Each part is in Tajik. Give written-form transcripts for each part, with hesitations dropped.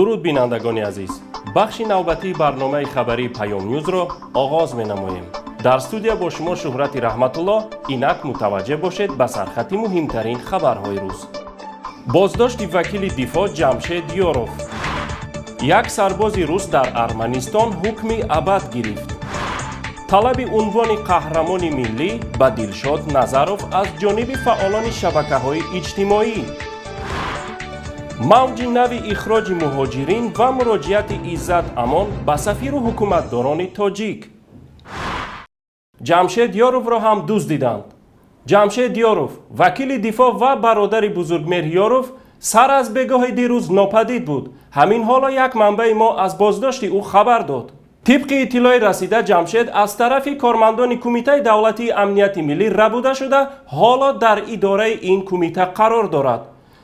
Дуруд, бинандагони азиз! Бахши навбатии барномаи хабарии Паёмнюзро оғоз менамоем. Дар студия бо шумо Шуҳрати Раҳматулло. Инак, мутаваҷҷеҳ бошед ба сархати муҳимтарин хабарҳои рӯз. Боздошти вакили дифоъ Ҷамшед Ёров. Як сарбози рус дар Арманистон ҳукми абад гирифт. Талаби унвони қаҳрамони миллӣ ба Дилшод Назаров аз ҷониби фаъолони шабакаҳои иҷтимоӣ. Мавҷи нави ихроҷи муҳоҷирин ва муроҷиати Иззат Амон ба сафиру ҳукуматдорони тоҷик. Ҷамшед Ёровро ҳам дуздиданд. Ҷамшед Ёров, вакили дифоъ ва бародари Бузургмеҳр Ёров, сар аз бегоҳи дирӯз нопадид буд. Ҳамин ҳоло як манбаи мо аз боздошти ӯ хабар дод. Тибқи иттилои расида, Ҷамшед аз тарафи кормандони Кумитаи давлатии амнияти миллӣ рабуда шуда, ҳоло дар идораи ин кумита қарор дорад.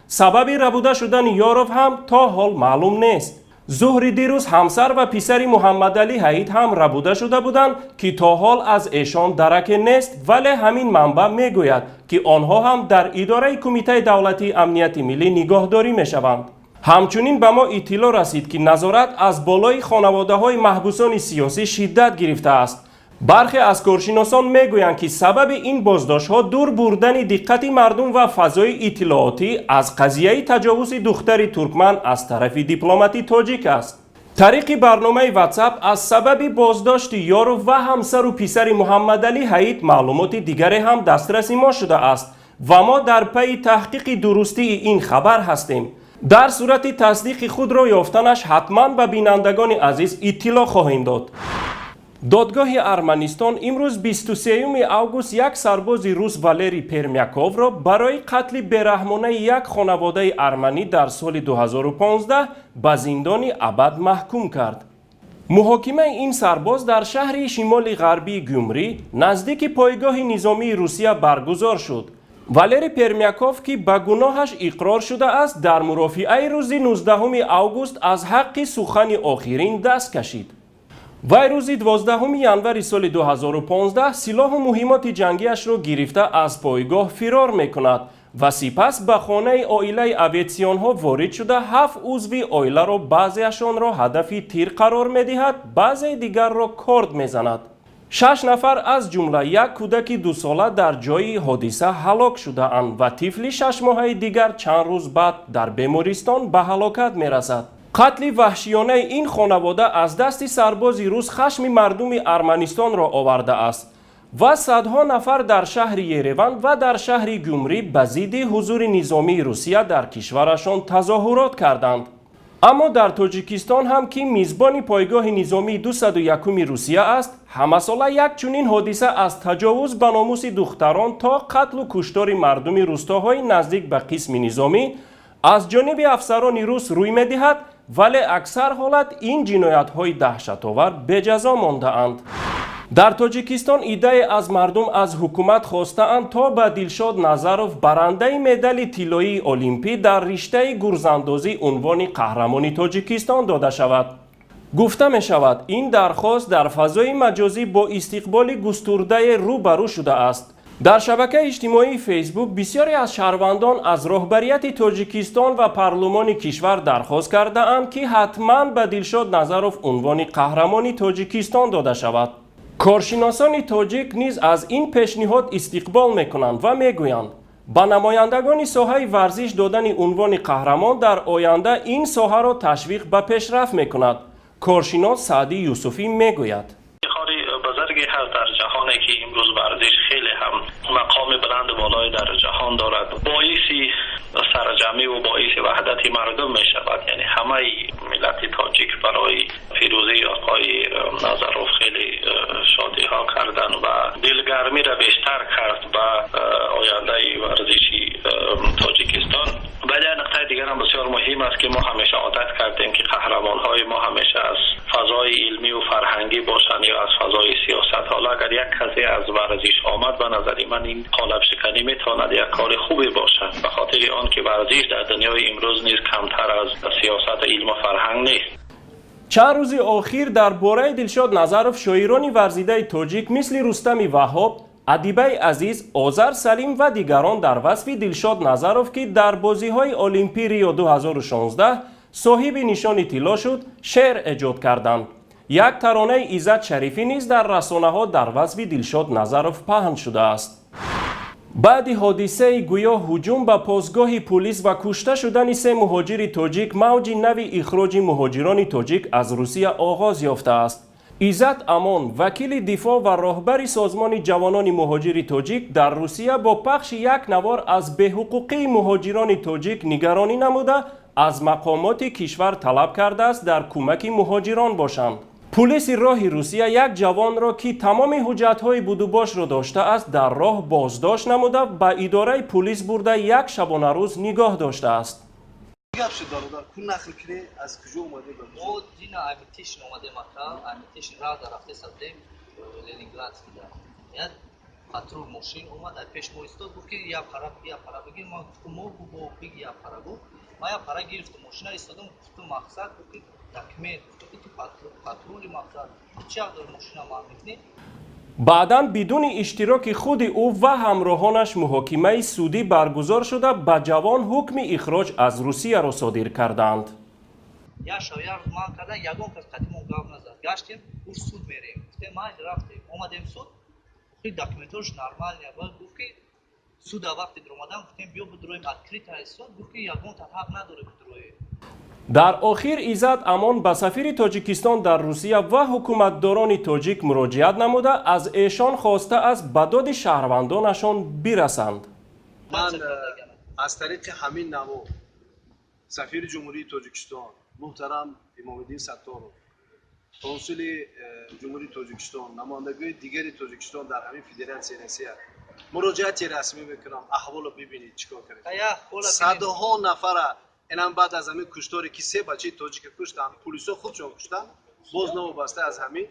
Сабаби рабуда шудани Ёров ҳам то ҳол маълум нест. Зуҳри дирӯз ҳамсар ва писари Муҳаммадалӣ Ҳаид ҳам рабуда шуда буданд, ки то ҳол аз эшон дараке нест, вале ҳамин манбаъ мегӯяд, ки онҳо ҳам дар идораи Кумитаи давлатии амнияти миллӣ нигоҳдорӣ мешаванд. Ҳамчунин ба мо иттилоъ расид, ки назорат аз болои хонаводаҳои маҳбусони сиёсӣ шиддат гирифтааст. Бархе аз коршиносон мегӯянд, ки сабаби ин боздоштҳо дур бурдани диққати мардум ва фазои иттилоотӣ аз қазияи таҷовузи духтари туркман аз тарафи дипломати тоҷик аст. Тариқи барномаи Ватсап аз сабаби боздошти Ёров ва ҳамсару писари Муҳаммадалӣ Ҳаид маълумоти дигаре ҳам дастраси мо шудааст ва мо дар пайи таҳқиқи дурустии ин хабар ҳастем. Дар сурати тасдиқи худро ёфтанаш ҳатман ба бинандагони азиз иттилоъ хоҳем дод. Додгоҳи Арманистон имрӯз, 23 август, як сарбози рус Валерий Пермяковро барои қатли бераҳмонаи як хонаводаи арманӣ дар соли 2015 ба зиндони абад маҳкум кард. Муҳокимаи ин сарбоз дар шаҳри шимоли ғарбии Гюмрӣ, наздики пойгоҳи низомии Русия, баргузор шуд. Валерий Пермяков, ки ба гуноҳаш иқрор шудааст, дар мурофиаи рӯзи 19 август аз ҳаққи сухани охирин даст кашид. Вай рӯзи 12 январи соли 2015 силоҳу муҳимоти ҷангиашро гирифта, аз пойгоҳ фирор мекунад ва сипас ба хонаи оилаи Аветисёнҳо ворид шуда, ҳафт узви оиларо, баъзеашонро ҳадафи тир қарор медиҳад, баъзеи дигарро корд мезанад. Шаш нафар, аз ҷумла як кӯдаки дусола, дар ҷои ҳодиса ҳалок шудаанд ва тифли шашмоҳаи дигар чанд рӯз баъд дар бемористон ба ҳалокат мерасад. Қатли ваҳшиёнаи ин хонавода аз дасти сарбози рус хашми мардуми Арманистонро овардааст ва садҳо нафар дар шаҳри Ереван ва дар шаҳри Гюмрӣ ба зидди ҳузури низомии Русия дар кишварашон тазоҳурот карданд. Аммо дар Тоҷикистон ҳам, ки мизбони пойгоҳи низомии 201-уми Русия аст, ҳамасола як чунин ҳодиса, аз таҷовуз ба номуси духтарон то қатлу куштори мардуми рустоҳои наздик ба қисми низомӣ, аз ҷониби афсарони рус рӯй медиҳад, вале аксар ҳолат ин ҷиноятҳои даҳшатовар беҷазо мондаанд. Дар Тоҷикистон иддае аз мардум аз ҳукумат хостаанд, то ба Дилшод Назаров, барандаи медали тиллоии олимпӣ дар риштаи гурзандозӣ, унвони қаҳрамони Тоҷикистон дода шавад. Гуфта мешавад, ин дархост дар фазои маҷозӣ бо истиқболи густурдае рӯ ба рӯ шудааст. Дар шабакаи иҷтимоии Фейсбук бисёре аз шаҳрвандон аз роҳбарияти Тоҷикистон ва парлумони кишвар дархост кардаанд, ки ҳатман ба Дилшод Назаров унвони қаҳрамони Тоҷикистон дода шавад. Коршиносони тоҷик низ аз ин пешниҳод истиқбол мекунанд ва мегӯянд, ба намояндагони соҳаи варзиш додани унвони қаҳрамон дар оянда ин соҳаро ташвиқ ба пешрафт мекунад. Коршинос Саъдӣ Юсуфӣ мегӯяд: Ифтихори бузурге ҳаст. Дар ҷаҳоне ки имрӯз варзиш хеле ҳам мақоми баланду болое дар ҷаҳон дорад, боиси сарҷамъӣ ва боиси ваҳдати мардум мешавад. Яъне ҳамаи миллати тоҷик барои пирӯзии оқои Назаров хеле шодиҳо карданд ва дилгармиро бештар кард ба ояндаи варзиши Тоҷикистон. Вале як нуқтаи дигарам бисёр муҳим аст, ки мо ҳамеша одат кардем, ки қаҳрамонҳои мо ҳамеша аз фазои илмӣ ва фарҳангӣ бошанд ё аз фазои сиёсат. Ҳоло агар як касе аз варзиш омад, ба назари ман ин қолабшиканӣ метавонад як кори хубе бошад, ба хотири он ки варзиш дар дунёи имрӯз низ камтар аз сиёсат, илму фарҳанг нест. Чанд рӯзи охир дар бораи Дилшод Назаров шоирони варзидаи тоҷик, мисли Рустами Ваҳҳоб, Адибаи Азиз, Озар Салим ва дигарон, дар васфи Дилшод Назаров, ки дар бозиҳои олимпӣ Рио 2016 Соҳиби нишони тилло шуд, шеър эҷод карданд. Як таронаи Иззат Шарифӣ низ дар расонаҳо дар васфи Дилшод Назаров паҳн шудааст. Баъди ҳодисаи гӯё ҳуҷум ба постгоҳи пулис ва кушта шудани се муҳоҷири тоҷик, мавҷи нави ихроҷи муҳоҷирони тоҷик аз Русия оғоз ёфтааст. Иззат Амон, вакили дифоъ ва роҳбари Созмони ҷавонони муҳоҷири тоҷик дар Русия, бо пахши як навор аз беҳуқуқии муҳоҷирони тоҷик нигаронӣ намуда, аз мақомоти кишвар талаб кардааст, дар кӯмаки муҳоҷирон бошанд. Пулиси роҳи Русия як ҷавонро, ки тамоми ҳуҷҷатҳои будубошро доштааст, дар роҳ боздошт намуда, ба идораи пулис бурда, як шабонарӯз нигоҳ доштааст. Гап шуд, бародар, ку нақл кунӣ, аз куҷо омадӣ ба? Мо дина Амитишин омадем, ака. Амитишин раҳ дар рафтеса будем, Ленинградский да. Як патрул мошин омад, ай пеш мо истод, гуфт, ки я пара, я пара бигир. Ма гуфтум, мо гу биги, я пара гу. Ма я пара гирифтум, мошина истодам, гуфтум, мақсад, гуфт, ки документ. Гуфтум, ки ту патрули, мақсад, ту чи ҳақ дори мошина ман мекунӣ? Баъдан бидуни иштироки худи ӯ ва ҳамроҳонаш муҳокимаи судӣ баргузор шуда, ба ҷавон ҳукми ихроҷ аз Русияро содир карданд. Як шаб, як рӯз ман кардан, ягон кас қадимон гап назад. Гаштем, гуфт, суд мерем. Гуфтем, майли, рафтем, омадем суд, гуфти, документош нормальный. Баъд гуфт, ки суда вақте дуромадан, гуфтем, биё бидуроем, открытый суд. Гуфт, ки ягон ҳақ надоре бидуроем. Дар охир Иззат Амон ба сафири Тоҷикистон дар Русия ва ҳукуматдорони тоҷик муроҷиат намуда, аз эшон хостааст, ба доди шаҳрвандонашон бирасанд. Ман аз тариқи ҳамин наво сафири Ҷумҳурии Тоҷикистон муҳтарам Имомиддин Сатторов, консули Ҷумҳурии Тоҷикистон, намояндагони дигари Тоҷикистон дар ҳамин Федератсияи Россия муроҷиати расмӣ мекунам. Аҳволо бибинед, чӣ кор кардед. Садҳо нафара инам баъд аз ҳамин кушторе, ки се бачаи тоҷика куштанд, пулисо худшон куштанд, боз новобаста аз ҳамин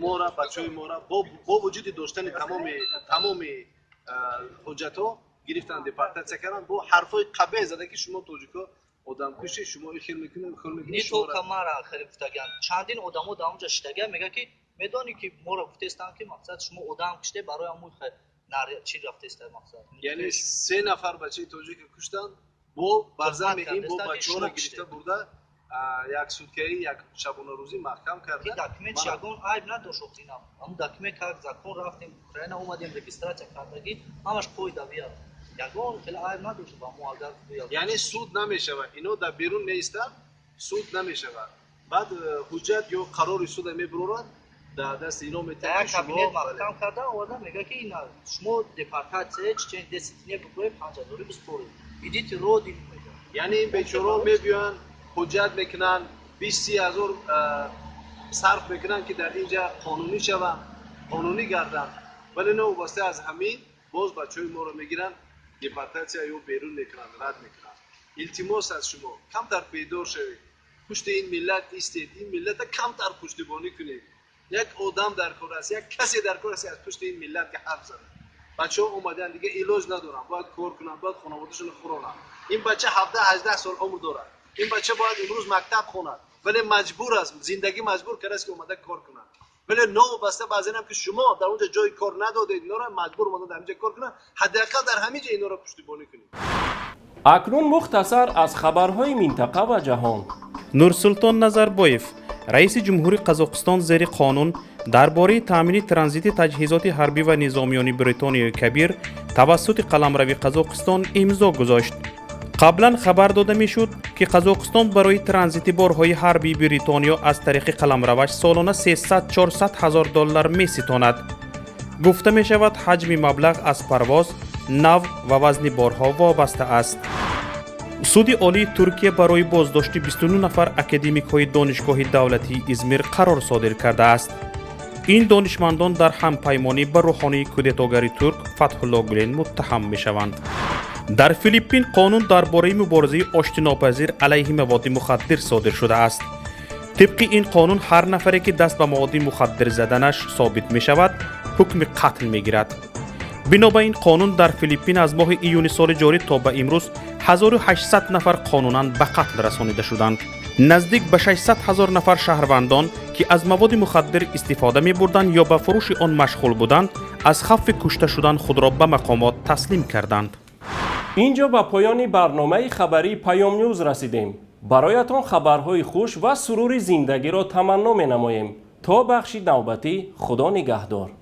мора, бачаҳои мора бо вуҷуди доштани тамоми ҳуҷҷатҳо гирифтан, депортатсия карданд, бо ҳарфҳои қабеҳ зада, ки шумо тоҷико одамкуши, шумо ихел мекунед, ихел мекунед. Не только мара хеле гуфтаган, чандин одамо дар онҷа шидага, мега, ки медонӣ, ки моро гуфтестанд, ки мақсад, шумо одам куште, барои ҳамун чи рафтеста, мақсад. Яъне се нафар бачаи тоҷика куштанд, бо бар зами ин бо бачаҳоро гирифта бурда, як суткаи, як шабонарӯзӣ маҳкам карда. Документ ягон айб надошт охиринам. Ҳамун документ как закон рафтем Украина, омадем, регистрация кардагӣ, ҳамаш қоидавия, ягон хеле айб надошт ба мо агар. Яъне суд намешавад, ино дар берун меистанд, суд намешавад. Баъд ҳуҷҷат ё қарори суда мебурорад, дар дасти ино. Метавонад кабинет маҳкам карда оварда, мега, ки ина шумо депортатсия, чечен 10 дней бикунед, 5000 бисупоред, идите родину, мега. Яъне ин бечораҳо мебиёянд, ҳуҷҷат мекунанд, 20-30 ҳазор сарф мекунанд, ки дар инҷа қонунӣ шаванд, қонунӣ гарданд, вале новобаста аз ҳамин боз бачаҳои моро мегиранд, депортатсия ё берун мекунанд, рад мекунанд. Илтимос аз шумо, камтар бедор шавед, пушти ин миллат истед, ин миллата камтар пуштибонӣ кунед. Як одам дар кор аст, як касе дар кор аст, аз пушти ин миллат ки ҳарф занад. Бачаҳо омаданд, дига илоҷ надоранд, бояд кор кунанд, бояд хонаводашонро хӯронанд. Ин бача 17-18 сол умр дорад, ин бача бояд имрӯз мактаб хонад, вале маҷбур аст, зиндагӣ маҷбур кардааст, ки омада кор кунад. Вале новобаста ба аз инам, ки шумо дар онҷа ҷои кор надодед, инора маҷбур омада дар ҳаминҷа кор кунанд. Ҳадди ақал дар ҳамин ҷа инора пуштибонӣ кунед. Акнун мухтасар аз хабарҳои минтақа ва ҷаҳон. Нурсултон Назарбоев, раиси ҷумҳури Қазоқистон, зери қонун дар бораи таъмини транзити таҷҳизоти ҳарбӣ ва низомиёни Бритониёи Кабир тавассути қаламрави Қазоқистон имзо гузошт. Қаблан хабар дода мешуд, ки Қазоқистон барои транзити борҳои ҳарбии Бритониё аз тариқи қаламраваш солона 300-400 ҳазор доллар меситонад. Гуфта мешавад, ҳаҷми маблағ аз парвоз, нав ва вазни борҳо вобаста аст. Суди Олии Туркия барои боздошти 29 нафар академикҳои Донишгоҳи давлатии Измир қарор содир кардааст. Ин донишмандон дар ҳампаймонӣ ба рӯҳонии кудетогари турк Фатҳулло Гулен муттаҳам мешаванд. Дар Филиппин қонун дар бораи муборизаи оштинопазир алайҳи маводи мухаддир содир шудааст. Тибқи ин қонун, ҳар нафаре, ки даст ба маводи мухаддир заданаш собит мешавад, ҳукми қатл мегирад. Бино ба ин қонун, дар Филиппин аз моҳи июни соли ҷорӣ то ба имрӯз 1800 нафар қонунан ба қатл расонида шуданд. Наздик ба 600 ҳазор нафар шаҳрвандон, ки аз маводи мухаддир истифода мебурданд ё ба фурӯши он машғул буданд, аз хавфи кушта шудан худро ба мақомот таслим карданд. Инҷо ба поёни барномаи хабарии Паёмнюз расидем. Бароятон хабарҳои хуш ва сурури зиндагиро таманно менамоем. То бахши навбатӣ, Худо нигаҳдор.